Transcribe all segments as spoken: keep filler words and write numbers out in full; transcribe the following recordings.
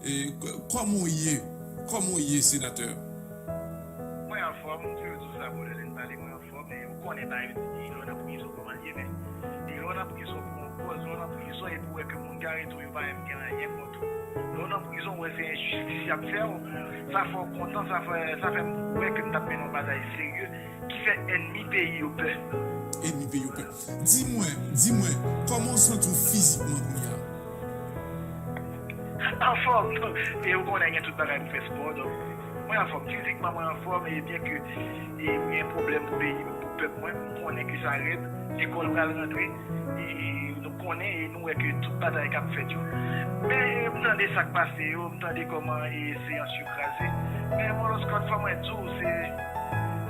E, k- kòman w ye? Kòman w ye, senatè? Mwen anfòm, m toujou di sa, Bòdèl, lè n pale, mwen anfòm, e ou konnen bagay yo di, lè w nan prizon, kòman l ye, men e lè w nan prizon pou yon kòz, lè w nan prizon, epi w wè ke moun k arete w yo pa menm gen anyen kont ou. Lè w nan prizon, w wè se enjistis y ap fè w, sa fè w kontan, sa fè, sa fè m wè ke m t ap mennen yon batay serye ki fè ènmi peyi yo pè. Ènmi peyi yo pè. Di mwen, di mwen, kòman w santi w fizikman kounye a? Anfòm. E ou konnen gen tout bagay, m fè spò, donk mwen anfòm. Fizikman mwen anfòm, e byen ke e m gen pwoblèm pou peyi m, pou pèp mwen, m konnen ke sa rèd, lekòl pral rantre, e nou konnen e nou wè ke tout batay k ap fèt yo. Men m tande sa k pase yo, m tande kòman e seyans yo kraze. Men Moloskòt, fò mwen di w, se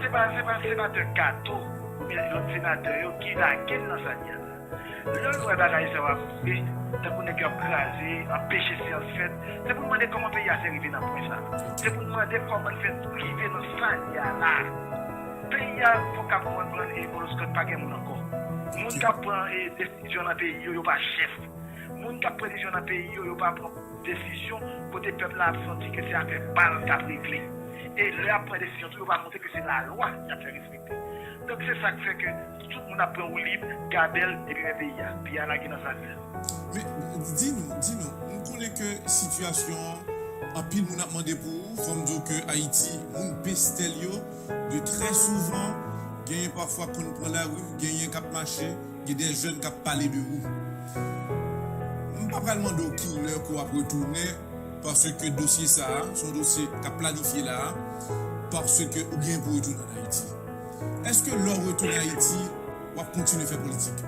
se pa, se pa senatè Kato oubyen lòt senatè yo ki lage n nan sa n ye a la. Lè nou wè bagay sa yo ap rive, tankou nèg yo ap kraze, anpeche seyans fèt, se pou n mande kòman peyi a fè rive nan pwen sa. Se pou n mande kòman l fè rive nan sa n ye a la. Peyi a fòk ap konprann e Moloskòt pa gen moun ankò. Moun k ap pran e desizyon nan peyi yo, yo pa chèf. Moun k ap pran desizyon nan peyi yo, yo pa pran desizyon kote pèp la ap santi ke se afè pa l k ap regle. E lè y ap pran desizyon tou, yo pa montre ke se lalwa y ap fè respekte. Donk se sa k fè ke tout moun ap pran woulib, gabèl, epi men peyi a. Peyi a lage nan sa l ye. Men, di nou, di nou, m konnen ke sitiyasyon an, anpil moun ap mande pou ou, fò m di w ke Ayiti, moun pestèl yo, de trè souvan, genyen pafwa konn pran lari, genyen k ap mache, gen de jèn k ap pale de ou. M pa pral mande w kilè ke w ap retounen, paske dosye sa a, se yon dosye k ap planifye la a, paske ou gen pou retounen ann Ayiti. Èske lè w retounen Ayiti, w ap kontinye fè politik?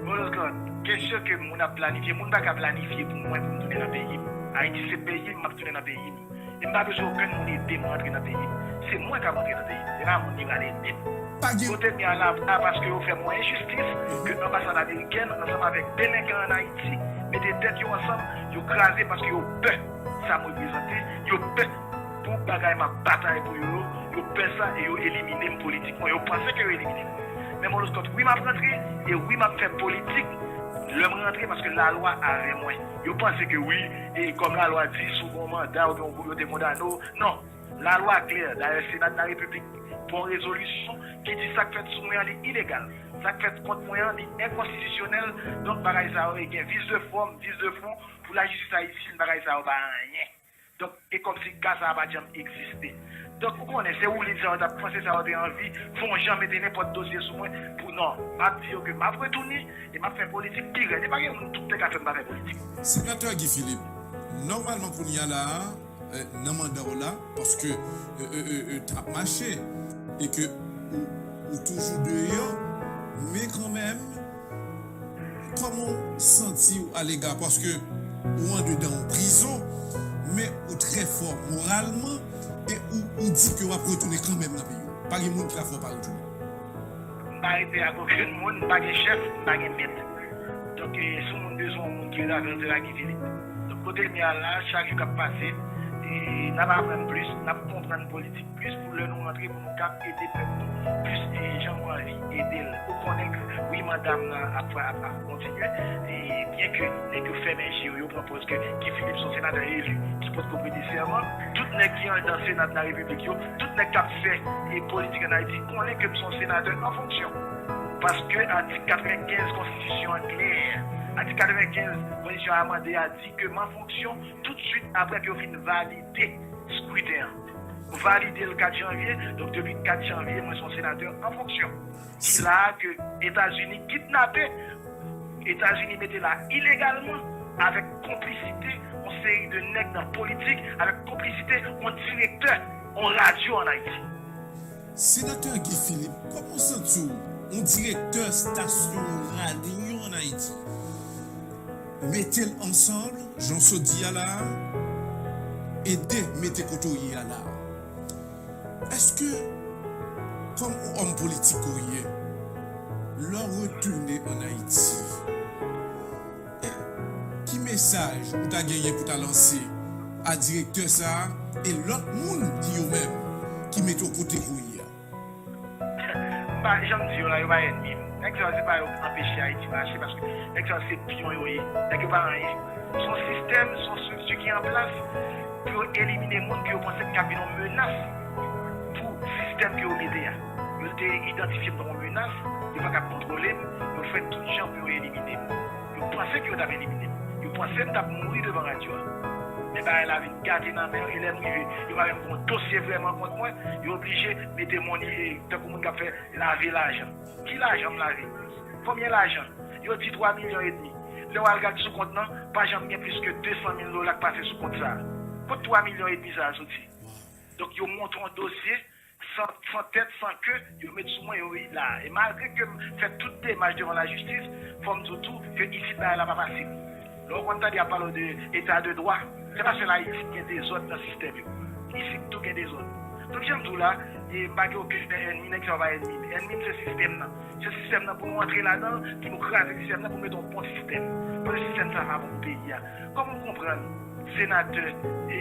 Bon, Jean-Claude, kesyon ke moun ap planifye, moun pa ka planifye pou mwen pou m tounen nan peyi m. Ayiti se peyi m, m ap tounen nan peyi m. E m pa bezwen okenn moun ede m rantre nan peyi m. Se mwen k ap rantre nan peyi m. Se pa moun ki pral ede m. Kote m ye a la, la paske yo fè mwen enjistis, ke anbasad amerikèn, ansanm avèk delenkan ann Ayiti, mete tèt yo ansanm, yo kraze paske yo pè sa m reprezante, yo pè pou bagay m ap batay pou yo, yo pè sa e yo elimine m politikman. Yo panse ke yo elimine m. Men Moloskòt, wi, m ap rantre, e wi, m ap fè politik lè m rantre, paske lalwa avè mwen. Yo panse ke wi, e kòm lalwa di, si w gen yon manda oubyen yo te kondane w, non. Lalwa klè. Dayè, Sena de la Repiblik pran yon rezolisyon ki di sa k fèt sou mwen an, li ilegal. Sa k fèt kont mwen an, li enkonstitisyonèl. Donk, bagay sa yo, e gen vis de fòm, vis de fon, pou lajistis ayisyen, bagay sa yo pa anyen. Donk, e kòmsi ka sa a pa t janm egziste. Donk, ou konnen, se woulib sa yo t ap, franse sa yo te anvi fè yon jan mete nenpòt dosye sou mwen pou non. M ap di yo ke m ap retounen e m ap fè politik pi rèd. E pa gen moun tout te ka fè m pa fè politik. Senatè Guy Philippe, nòmalman kounye a la a, nan manda w la, paske tan ap mache e ke ou, ou toujou deyò, men kanmenm, kòman w santi w alega, paske ou andedan yon prizon, men ou trè fò moralman e ou, ou di ke w ap retounen kanmenm nan peyi w. Pa gen moun ki ka fè w pa retounen. M pa rete ak okenn moun, m pa gen chèf, m pa gen mèt. Donk, e, si yon moun bezwen yon moun ki rele avè l, se Guy Philippe. Donk, kote m ye a la, chak jou k ap pase, e, n ap aprann plis, n ap konprann politik plis pou lè nou rantre, pou nou kab ede pèp nou plis, e, jan nou anvi ede l. Ou konnen, wi, manda m nan ap, ap, ap kontinye. E, byen ke nèg yo fèmen je yo, yo pran pòz ke Guy Philippe se yon senatè eli ki potko prete sèman, tout nèg ki anndan Sena de la Repiblik yo, tout nèg k ap fè, e, politik ann Ayiti konnen ke m se yon senatè an fonksyon. Paske atik katrevenkenz konstitisyon an klè. Atik katrevenkenz konstitisyon an amande a di ke m an fonksyon toutswit apre ke yo fin valide skriten an. Valide l kat janvye, donk depi kat janvye, mwen se yon senatè an fonksyon. Ki la a ke Etazini kidnape, Etazini mete la ilegalman, avèk konplisite yon seri de nèg nan politik, avèk konplisite yon direktè yon radyo ann Ayiti. Senatè Guy Philippe, kòman w santi w, yon direktè stasyon radyo ann Ayiti, mete l ansanm, jan w sot di a la a, e de mete kote w ye a la a? Èske, kòm yon òm politik ke w ye, lè w retounen ann Ayiti, e ki mesaj ou ta genyen pou ta lanse a direktè sa a e lòt moun ki yo menm ki mete w kote ke w ye a? M pa, jan m di yo la, yo pa ènmi m. Nèg sa yo, se pa yo k anpeche Ayiti mache, paske nèg sa yo, se pyon yo ye. Nèg yo pa anyen. Se yon sistèm, se yon estrikti ki an plas pou yo elimine moun ke yo panse ki ka vin yon menas pou sistèm ke yo mete a. Yo te idantifye m kòm yon menas, yo pa ka kontwole m, yo fè tout jan pou yo elimine m. Yo panse ke yo t ap elimine m. Yo panse m t ap mouri devan radyo a. Men bagay la vin gate nan men yo, e lè m rive, yo pa menm gen yon dosye vrèman kont mwen, yo oblije mete money, e, tankou moun k ap fè lave lajan. Ki lajan m lave? Konbyen lajan? Yo di twa milyon edmi. Lè w al gad sou kont nan, pa janm gen plis ke de san mil dola k pase sou kont sa a. Kot twa milyon edmi sa a soti? Donk, yo monte yon dosye san, san tèt, san ke, yo met sou mwen, yo la. E malgre ke m fè tout demach devan lajistis, fò m di w tou ke isit bagay la pa fasil. Lè w konn tande y ap pale w de eta de dwa, se paske la isit gen dezòd nan sistèm yo. Isit tou gen dezòd. Donk, jan m di w la, e, m pa gen okenn ènmi, nèg sa yo pa ènmi m. Ènmi m se sistèm nan. Se sistèm nan pou nou antre ladan l, pou nou kraze sistèm nan, pou nou mete yon bon sistèm. Paske sistèm sa pa bon pou peyi a. Kòman w konprann senatè, e, e,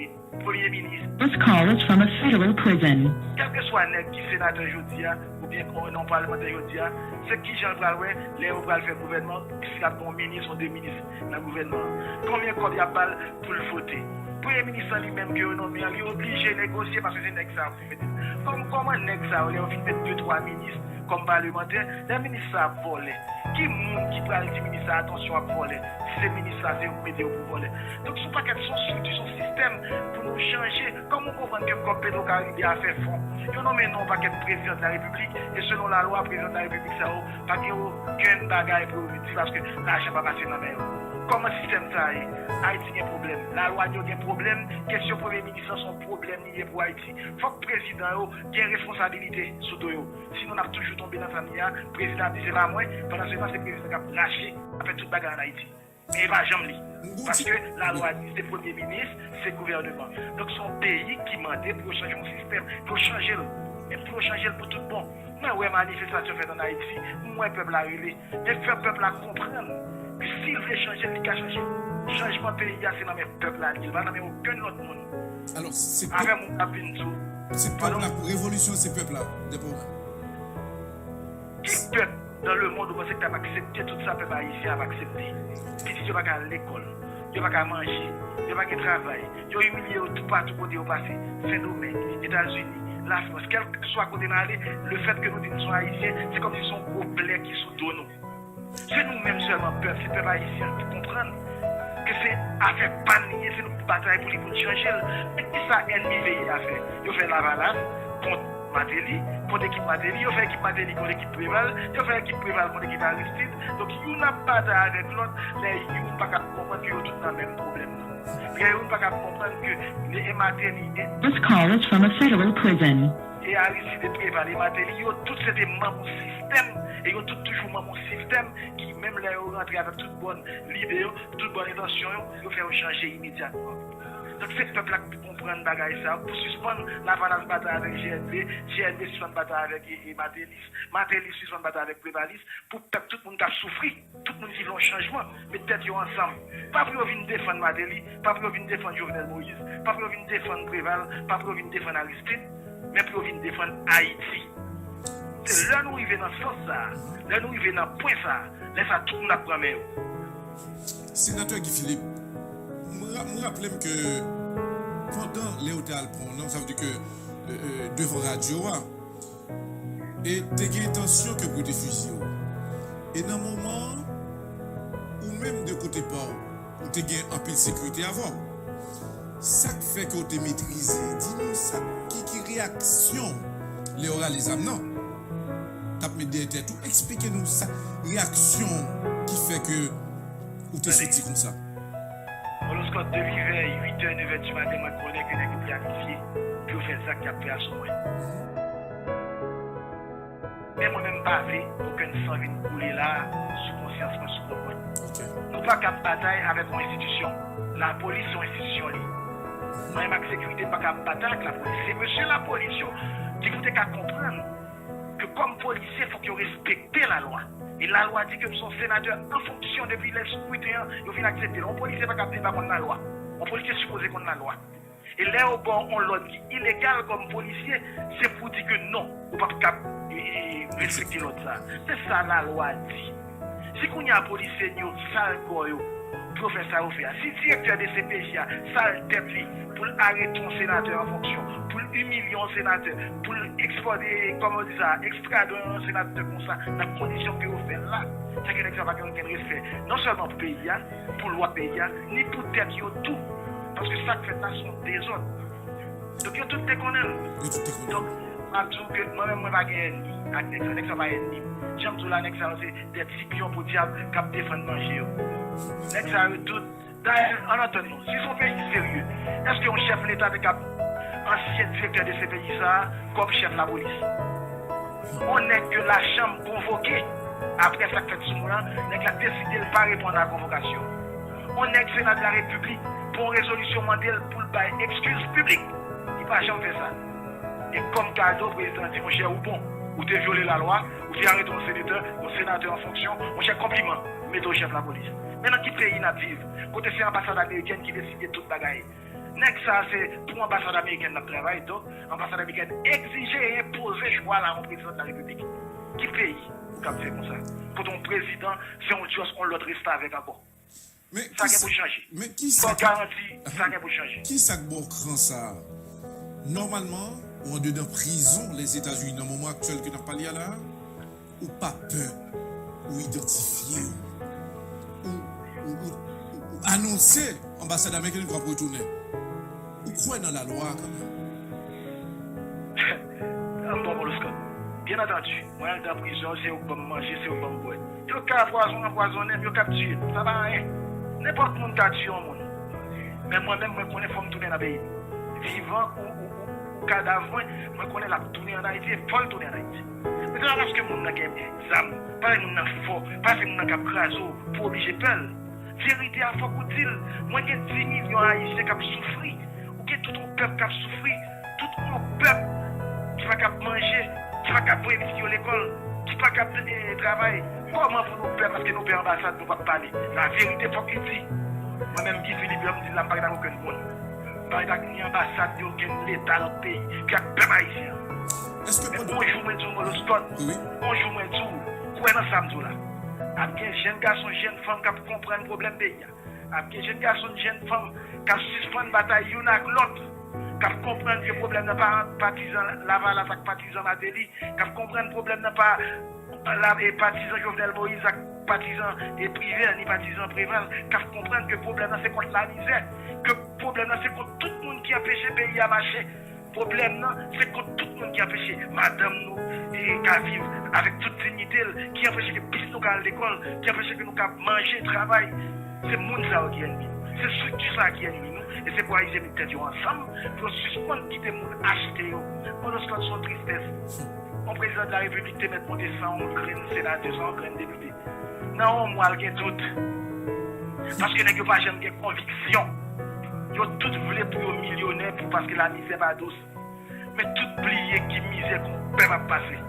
e, premye minis, This call is from a federal prison. Kèlkeswa nèg ki senatè jodi a, oubyen k-, non palemantè jodi a, se kijan l pral wè lè yo pral fè gouvènman, si l ap gen yon minis, yon de minis nan gouvènman an. Konbyen kòb y ap ba l pou l vote? Premye minis lan li menm ke yo nonmen an, li oblije negosye paske se nèg sa yo ki mete l. Kòm, kòman nèg sa yo, lè yo fin met de twa minis kòm palemantè, lè minis sa ap vòlè, ki moun ki pral di minis sa, "Atansyon, ap vòlè"? Si se minis sa, se yo ki mete yo pou vòlè. Donk, se yon pakèt, se yon estrikti, se yon sistèm pou nou chanje. Kòman w konprann ke kòb Petwokaribe a fè fon? Yo nonmen non yon pakèt prezidan de la repiblik, e selon lalwa, prezidan de la repiblik sa yo pa gen okenn bagay pou yo di paske lajan pa pase nan men yo. Kòman sistèm sa a ye? Ayiti gen pwoblèm. Lalwa n yo gen pwoblèm. Kesyon premye minis lan se yon pwoblèm li ye pou Ayiti. Fòk prezidan yo gen responsabilite sou do yo. Sinon, n ap toujou tonbe nan sa n ye a. Prezidan ap di se pa mwen, pandan se tan se prezidan k ap rache, ap fè tout bagay ann Ayiti. Men e pa janm li. Paske lalwa di se premye minis, se gouvèneman. Donk, se yon peyi ki mande pou yo chanje yon sistèm, pou yo chanje l. Men pou yo chanje l pou tout bon. Mwen wè manifestasyon fèt ann Ayiti, mwen wè pèp la rele. Men fè pèp la konprann ke si l vle chanje l, li ka chanje l. Chanjman peyi a, se nan men pèp la li ye, li pa nan men okenn lòt moun. Alò, se pèp, avè moun k ap vin di w, se pèp la, revolisyon, se pèp la, dèpre w. Ki pèp nan lemonn ou panse ki t ap aksepte tout sa pèp ayisyen ap aksepte? Pitit yo pa ka al lekòl, yo pa ka manje, yo pa gen travay, yo imilye yo toupatou kote yo pase, Sendomeng, Etazini, Lafrans, kèlkeswa kote n ale, lefètke nou di n se yon Ayisyen, se kòmsi se yon gwo plè ki sou do nou. Se nou menm sèlman pèp, se pèp ayisyen an ki konprann ke se afè pa n li ye, se nou ki batay pou li, pou n chanje l. Men kisa ènmi peyi a fè? Yo fè lavalas kont Martelly, kont ekip Martelly, yo fè ekip Martelly kont ekip Preval, yo fè ekip Preval kont ekip Aristide. Donk, youn ap batay avèk lòt, men youn pa ka konprann ke yo tout nan menm pwoblèm nan. Lè youn pa ka konprann ke e Martelly, e This call is from a federal prison. E Aristide, e Preval, e Martelly, yo tout se te manm yon sistèm, e yo tout toujou manm yon sistèm ki, menm lè yo rantre avèk tout bòn lide yo, tout bòn entansyon yo, yo fè yo chanje imedyatman. Donk, se pèp la ki pou konprann bagay sa yo, pou sispann lavalas batay avèk G N V, G N V sispann batay avèk, e, e, Martelly, Martelly sispann batay avèk Prevalis, pou pèp, tout moun k ap soufri, tout moun ki vle yon chanjman, met tèt yo ansanm. Pa pou yo vin defann Martelly, pa pou yo vin defann Jovenel Moïse, pa pou yo vin defann Preval, pa pou yo vin defann Aristide, men pou yo vin defann Ayiti. Se lè nou rive nan sans sa a, lè nou rive nan pwen sa a, lè sa a tout moun ap pran men yo. Senatè Guy Philippe, m ra-, m raple m ke pandan lè yo te al pran w nan, sa vle di ke, e, e, devan radyo a, e te gen entansyon ke pou yo te fizye w. E nan moman an, ou menm de kote pa w, ou te gen anpil sekirite avè w. Sa k fè ke w te metrize? Di nou sa, ki, ki reyaksyon w lè yo rale zam nan? T ap met dèyè tèt ou? Eksplike nou sa, reyaksyon w ki fè ke ou te soti konsa. Bon, Loscot, depi vè uit è, nèf è di maten, mwen konnen ke nèg yo planifye pou yo fè zak y ap fè a sou mwen. Men mwen menm, m pa vle okenn san vin koule la a sou konsyans mwen, sou kò mwen. Nou pa kab batay avèk yon enstitisyon. Lapolis se yon enstitisyon li ye. Mwen menm ak sekirite, m pa kab batay ak lapolis. Se mesye lapolis yo ki pou te ka konprann ke kòm polisye, fòk yo respekte lalwa. E lalwa di ke m se yon senatè an fonksyon depi lè skriten an, yo fin aksepte l. Yon polisye pa kab ne pa konn lalwa. Yon polisye sipoze konn lalwa. E lè yo ba w yon lòd ki ilegal kòm polisye, se pou di ke non, ou p ap kab e, e, respekte lòd sa. Se sa lalwa di. Si kounye a polisye n yo sal kò yo pou yo fè sa yo fè a, si direktè D C P J a sal tèt li pou l arete yon senatè an fonksyon, pou l imilye yon senatè, pou l ekspòte, kòman yo di sa, ekstrade yon senatè konsa nan kondisyon ke yo fè l la, se ke nèg sa pa gen okenn respè non sèlman pou peyi a, pou lwa peyi a, ni pou tèt yo tou. Paske sa k fèt la se yon dezòd. Donk yo tout te konnen l. Yo tout te konnen. Donk, m ap di w ke mwen menm, mwen pa gen ènmi ak nèg sa. Nèg sa pa ènmi m. Jan m di w la, nèg sa yo se de ti pyon podyab k ap defann manje yo. Nèg sa yo tout. Dayè, ann antann nou, si se yon peyi serye, èske yon chèf leta te kab ansyen direktè de se peyi sa a kòm chèf lapolis? On nèg ke lachanm konvoke apre sa k fèt sou mwen an, nèg la deside l pa reponn a konvokasyon. On nèg Sena de la Repiblik pran yon rezolisyon mande l pou l bay ekskiz piblik. Li pa janm fè sa. E kòm kado, prezidan di, monchè, ou bon. Ou te vyole lalwa, ou te arete yon senatè, yon senatè an fonksyon, monchè, konpliman, m mete w chèf lapolis. Men nan ki peyi n ap viv, kote se anbasad amerikèn ki deside tout bagay? Nèg sa a se pou anbasad amerikèn l ap travay, donk anbasad amerikèn egzije e enpoze chwa l a yon prezidan de la repiblik. Ki peyi ou kab fè konsa? Kote yon prezidan se yon dyòs, yon lòt restavèk ankò. Sa gen pou chanje. Fò garanti, sa gen pou chanje. Kisa k ba w kran sa a? Nòmalman, ou andedan prizon Lèzetazini nan moman aktyèl ke n ap pale a la a, ou pa pè, ou idantifye w, ou, ou, ou, ou, ou anonse anbasad ameriken ke w ap retounen. Ou kwè nan lalwa a kanmenm? An bon, Moloskòt. Byen antandi, mwen anndan prizon, se yo k ban m manje, se yo k ban m bwè. Yo ka pwazon, anpwazonnen m, yo ka tiye m. Sa pa anyen. Nenpòt moun ka tiye yon moun. Men mwen menm, mwen konnen fò m tounen nan peyi m. Vivan ou, ou, ou, ou kadav mwen, mwen konnen l ap tounen ann Ayiti, e fò l tounen ann Ayiti. Men se pa paske moun nan gen zam, pa paske moun nan fò, pa paske moun nan kab kraze w, pou w oblije pè l. Verite a, fòk ou di l. Mwen gen dis milyon Ayisyen k ap soufri. Ou gen tout yon pèp k ap soufri. Tout yon pèp ki pa kab manje, ki pa kab voye pitit yo lekòl, ki pa kab, eh, travay. Kòman pou nou pè paske nou pè anbasad, nou p ap pale? Laverite fòk li di. Mwen menm, Guy Philippe, lè m di l la, m pa ret ak okenn moun. M pa ret ak ni anbasad, ni okenn leta lòt peyi, ki ak pèp ayisyen an. Men yon jou mwen di w, Moloskòt, yon jou mwen di w, kwè nan sa m di w la. Ap gen jèn gason, jèn fanm k ap konprann pwoblèm peyi a. Ap gen jèn gason, jèn fanm k ap sispann batay youn ak lòt, k ap konprann ke pwoblèm nan pa ant patizan Lavalas ak patizan Martelly, k ap konprann pwoblèm nan pa la, e, patizan Jovenel Moïse ak patizan, e, Privert, ni patizan Préval, k ap konprann ke pwoblèm nan se kont lamizè, ke pwoblèm nan se kont tout moun ki anpeche peyi a mache. Pwoblèm nan, se kont tout moun ki anpeche madanm nou, e, ka viv avèk tout diyite l, ki anpeche ke pitit nou ka al lekòl, ki anpeche ke nou ka manje, travay. Se moun sa yo ki ènmi nou. Se estrikti sa a ki ènmi nou. E se pou Ayisyen met tèt yo ansanm, pou yo sispann kite moun achte yo. Moloskòt, se yon tristès. Yon prezidan de la repiblik te mèt monte san yon grenn senatè, san yon grenn depite. Nan yon mwa, l gen tout. Paske nèg yo pa janm gen konviksyon. Yo tout vle pou yo milyonè pou, paske lamizè pa dous. Men tout bliye ki mizè ke yon pèp ap pase.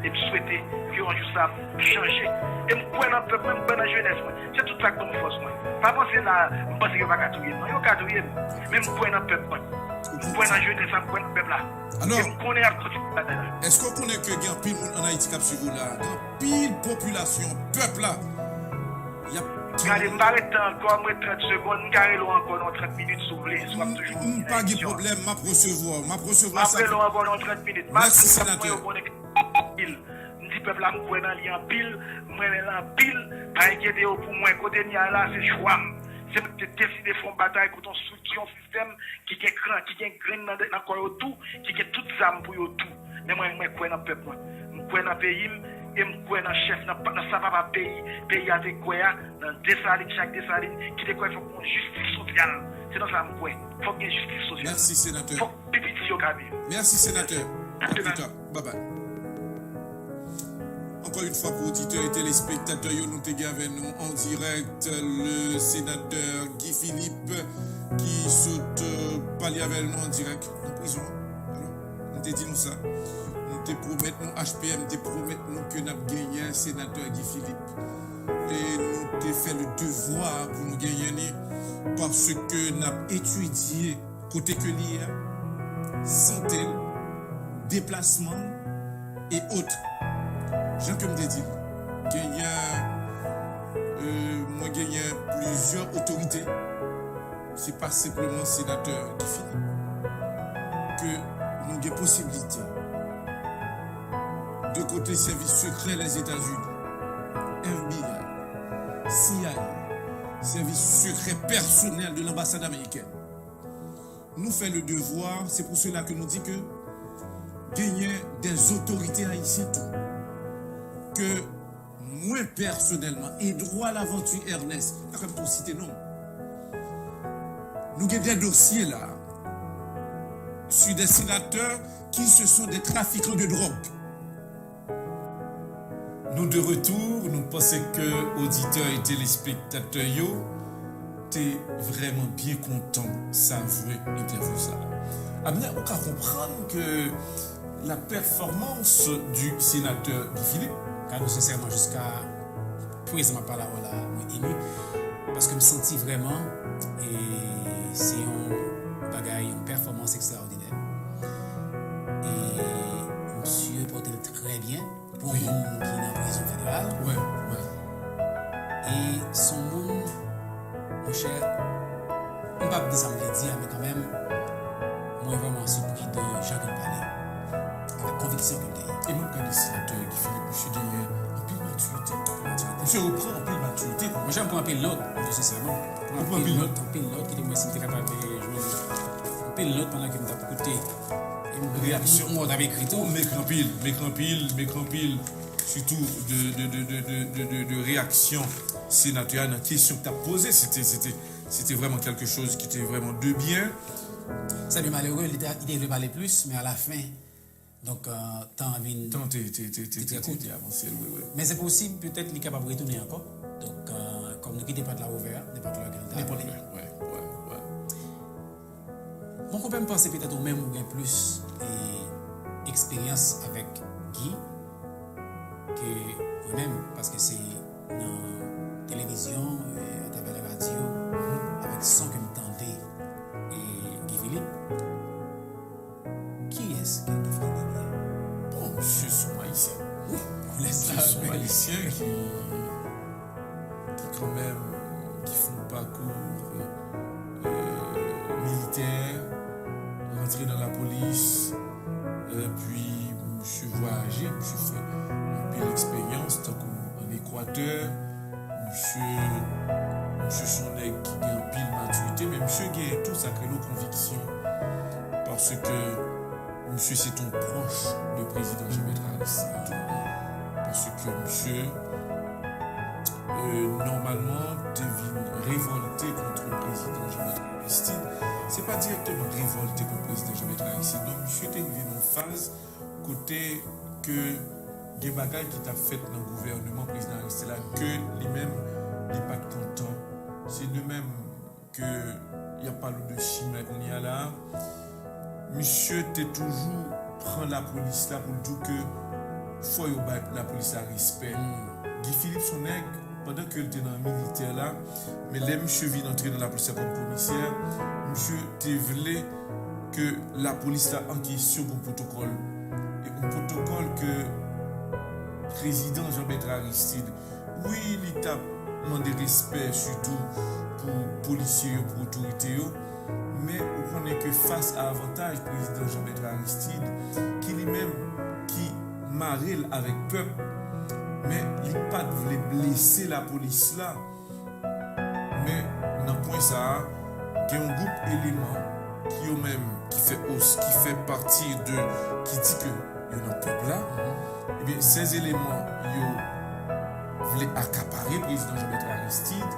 E m swete ke yon jou sa ap chanje. E m kwè nan pèp mwen, m kwè nan jenès mwen. Se tout sa k ban m fòs mwen. Pa panse la, m panse yo pa ka touye m. Non, yo ka touye m. Men m kwè nan pèp mwen. M kwè nan jenès la, m kwè nan pèp la. E m konnen y ap kontinye batay la. Èske w konnen ke gen anpil moun ann Ayiti k ap swiv ou la? Gen anpil popilasyon, pèp la. Y ap gade, m pa ret tan ankò, m ret trant segonn, m ka rele w ankò nan trant minit si w vle, si w ap toujou gen eleksyon. M pa gen pwoblèm, m ap resevwa w, m ap resevwa sa. M ap rele w ankò nan trant minit. M ap di pèp mwen yo konnen ke anpil. M di pèp la m kwè nan li anpil, m renmen l anpil, pa enkyete yo pou mwen. Kote m ye a la, se chwa m. Se mwen ki te deside fè yon batay kont yon estrikti, yon sistèm ki gen kran, ki gen grenn nan, nan kò yo tou, ki gen tout zam pou yo tou. Men mwen, mwen kwè nan pèp mwen. M kwè nan peyi m, e m kwè nan chèf, nan, nan sa papa peyi, peyi a te kwè a, nan Desalin, Chak Desalin, ki te kwè fòk gen yon jistis sosyal. Se nan sa m kwè. Fòk gen jistis sosyal. Mèsi, senatè. Fòk pi piti yo ka viv. Mèsi, senatè. A pli ta. Bye bye. Encore une fois, pour auditeurs et téléspectateurs, yo, nou te gen avè nou an dirèk le senatè Guy Philippe ki sot, euh, pale avè nou an dirèk nan prizon an. Alò, nou te di nou sa. Nou te pwomèt nou, H P M te pwomèt nou ke n ap genyen senatè Guy Philippe. E nou te fè le devwa pou nou genyen li, paske n ap etidye kote ke li ye a, sante l, deplasman l, e ot. Jan ke m te di l, genyen, euh, mwen genyen plizyè otorite, se pa senpleman senatè Guy Philippe, ke nou gen posibilite de kote sèvis sekrè Lèzetazini, F B I, C I A, sèvis sekrè pèsonèl de lanbasad amerikèn. Nou fè le devwa, se pou sela ke nou di ke genyen dè otorite ayisyen tou, ke mwen pèsonèlman, Edouard Laventure Ernest, pa kòm tou site non, nou gen dè dosye la, sur des sénateurs qui ce sont des trafiquants de drogue. Nou de retour, nou panse ke oditè e telespektatè yo te vrèman byen kontan savwè entèvyou sa a. Abner, ou ka konprann ke la performance du sénateur Guy Philippe, ka nou sensèman jiska prezan m ap pale avè w la, mwen emi, paske m santi vrèman, e se yon bagay, yon pèfòmans ekstraòdinè. E misye pote l trè byen pou yon moun ki nan prizon federal. Wè, wè. E se yon moun, monchè, m p ap di sa m vle di a, men kanmenm, mwen vrèman sipri de jan ke l pale, avèk konviksyon ke l genyen. E m ap gade senatè Guy Philippe, misye genyen anpil matirite. Matirite. Misye reprann anpil matirite. Mwen, jan m pran anpil nòt, tou sensèman. Ou pran anpil nòt? Anpil nòt, kite m wè si m te kapab, eh, jwenn anpil nòt pandan ke m t ap koute. E m, reaksyon. Mwen, mwen t ap ekri tou. Ou m ekri anpil, m ekri anpil, m ekri anpil. Sitou de, de, de reaksyon senatè a nan kesyon k t ap poze. Se te, se te, se te vrèman quelque chose ki te vrèman de byen. Sa byen malere, li te, li te vle pale plis, men alafen, donk, euh, tan an vin, tan te, te, te, te, te trè kout, te avanse, wi, wi. Men se posib, petèt, li kapab retounen ankò. Donk, euh, kòm nou kite pòt la ouvè, nenpòt lè ke l ta vle. Nenpòt lè, wè, wè, wè. Bon, konpè, m panse petèt ou menm ou gen plis, e, eksperyans avèk Guy ke mwen menm, paske se nan televizyon, e, atravè radyo, avèk son ke m tande, e, Guy Philippe. Kiyès ke Guy Philippe ye? Bon, misye se yon Ayisyen. Wi, misye se yon Ayisyen ki ki kanmenm, ki fè yon pakou, euh, militè, rantre nan lapolis, epi misye vwayaje, misye fè anpil eksperyans, tankou ann Ekwatè, misye, misye se yon nèg ki gen anpil matirite, men misye gen tou sa k rele konviksyon, paske misye se te yon pwòch de prezidan Jean Bertrand Aristide tou, paske misye, euh, nòmalman, te vin revòlte kont prezidan Jean Bertrand Aristide. Se pa dirèkteman revòlte kont prezidan Jean Bertrand Aristide, non, misye te rive nan yon faz kote ke gen bagay ki t ap fèt nan gouvèneman prezidan Aristide la ke li menm, li pa t kontan. Se de menm ke y ap pale w de chimè kounye a la, misye te toujou pran lapolis la pou l di w ke fò yo bay lapolis la respè. Guy Philippe se yon nèg, pandan ke l te nan militè la, men lè misye vin antre nan lapolis la kòm komisè, misye te vle ke lapolis la an kesyon gon pwotokòl. E yon pwotokòl ke prezidan Jean Bertrand Aristide, wi, li t ap mande respè sitou pou polisye yo, pou otorite yo, men ou konnen ke fas a avantaj prezidan Jean Bertrand Aristide, ki li menm ki mare l avèk pèp, men li pa t vle blese lapolis la. Men nan pwen sa a, gen yon gwoup eleman ki yo menm ki fè os, ki fè pati de, ki di ke yo nan pèp la, ebyen, sèz eleman yo vle akapare prezidan Jean Bertrand Aristide,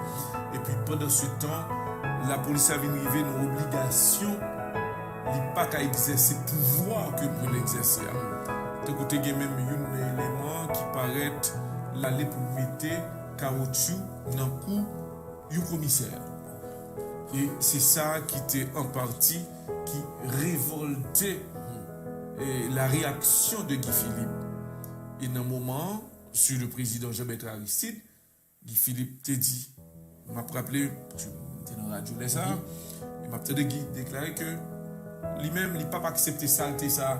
epi pandan se tan, lapolis la vin rive nan obligasyon li pa ka egzèse pouvwa ke pou l egzèse a. Tankou te gen menm youn nan eleman ki parèt l ale pou l mete kawotchou nan kou yon komisè. E se sa ki te an pati ki revòlte, e, la réaction de Guy Philippe. E nan moman an, sou le prezidan Jean Bertrand Aristide, Guy Philippe te di, m ap raple, paske m te nan radyo lè sa a, e m ap tande Guy deklare ke li menm, li p ap aksepte salte sa.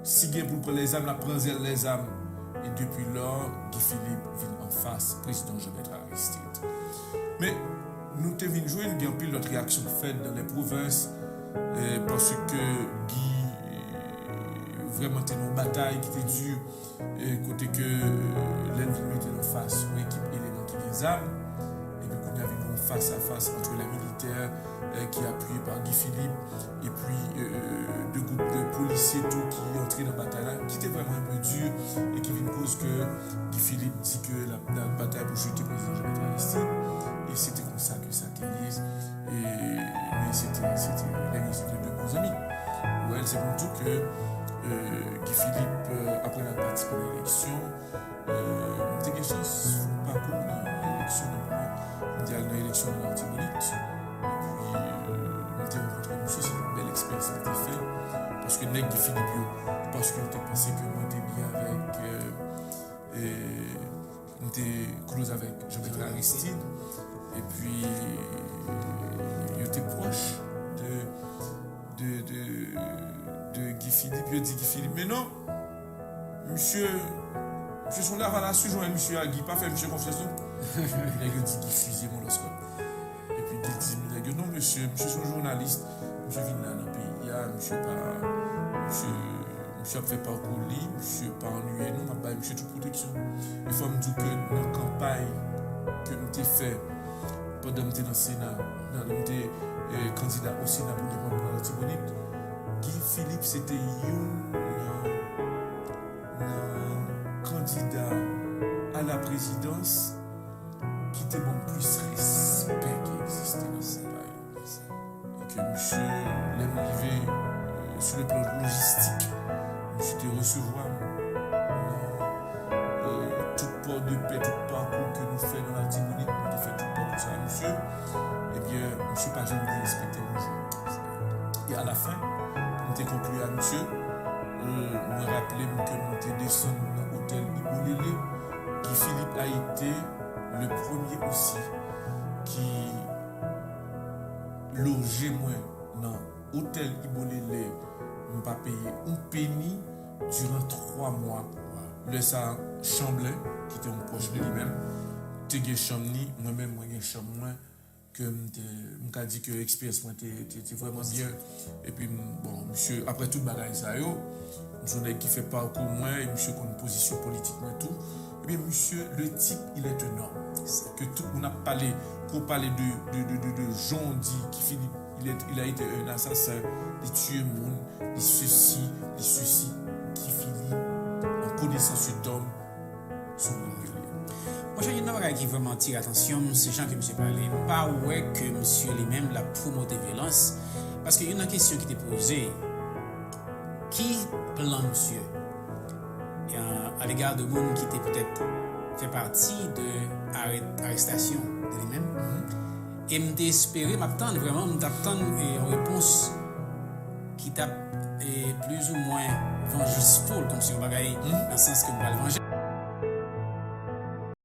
Si gen pou l pran lèzam, l ap pran zèl lèzam. E depi lò, Guy Philippe vin anfas prezidan Jean-Bertrand Aristide. Men, nou te vin jwenn gen anpil lòt reyaksyon k fèt dans les provinces, eh, paske Guy, eh, vrèman te nan yon batay ki te di, eh, kote ke, eh, lè l vin mete l anfas yon ekip eleman ki gen zam, epi kounye a vin yon fas a fas entre les militaires, eh, ki apiye pa Guy Philippe, epi, eh, de gwoup de polisye tou ki antre nan batay la, ki te vrèman enpe di, e ki vin koz ke Guy Philippe di ke l ap, l ap batay pou jete prezidan Jean-Bertrand Aristide, e se te konsa ke sa te ye, e, men se te, se te, nèg yo se te de bon zanmi. Well, se pou m di w ke, eh, Guy Philippe, eh, apre l al patisipe nan eleksyon, eh, m te gen chans fè yon pakou nan eleksyon nan moman m te al nan eleksyon nan Latibonit. Epi, eh, m te rankontre misye, se yon bèl eksperyans m te fè. Paske nèg Guy Philippe yo, paske yo te panse ke mwen te byen avèk, eh, eh, m te close avèk Jean-Bertrand Aristide. Epi, yo te pwòch de, de, de, de Guy Philippe. Yo di Guy Philippe, men non, misye, misye se yon lavalas, wi, jwenn misye a, Guy, pa fè misye konfyans, non. Nèg yo di Guy fize Molòskòt. Epi Guy di nèg yo, non, mesye, misye se yon jounalis, misye vin la nan peyi a, misye pa, misye, misye ap fè pakou li, misye pa annuiye nou, m ap bay misye tout pwoteksyon. E fò m di w ke nan kanpay ke m te fè pandan m te nan Sena, nan, lè m te, eh, kandida o Sena pou depatman Latibonit, Guy Philippe se te youn nan, nan kandida a la prezidans ki te ban m plis respè ki egziste nan kanpay. E ke misye, lè m rive, eh, sou le plan lojistik, misye te resevwa m nan, eh, tout pò de pè, tout pakou ke nou fè nan Latibonit, nou te fè tout pakou sa a, misye. Ebyen, misye pa janm derespekte m yon jou. E alafen, pou m te konkli a misye, eh, mwen raple m ke nou te desann nan otèl Ibolele. Guy Philippe a été le premier aussi ki loje mwen nan otèl Ibolele, m pa peye yon peni diran twa mwa. Lè sa a, Chanblen, ki te yon pwòch de li menm, te gen chanm ni, mwen menm, mwen gen chanm mwen, ke m te, m ka di ke eksperyans mwen te, te, te vrèman byen. Epi, m, bon, misye, apre tout bagay sa yo, m se yon nèg ki fè pakou mwen, e misye konn pozisyon politik mwen tou. Ebyen, misye, le type, il est un homme. Ke tout moun ap pale, ke w pale de, de, de, de, de jan w di Guy Philippe, il est, il a été un assassin, li tiye moun, li sesi, li sesi. Guy Philippe, en connaissance d'homme, se yon moun ke l ye. Monchè, youn nan bagay ki vrèman atire atansyon m, se jan ke misye pale. M pa wè ke misye li menm l ap pwomote vyolans, paske youn nan kesyon ki te poze, ki plan misye, e, alega de moun ki te petèt fè pati de arè-, arestasyon de li menm? E m te espere, m ap tann, vrèman, m t ap tann, e, yon repons ki t ap, e, plizoumwen vanjis pou l, kòmsi yon bagay nan sans ke m pral vanje.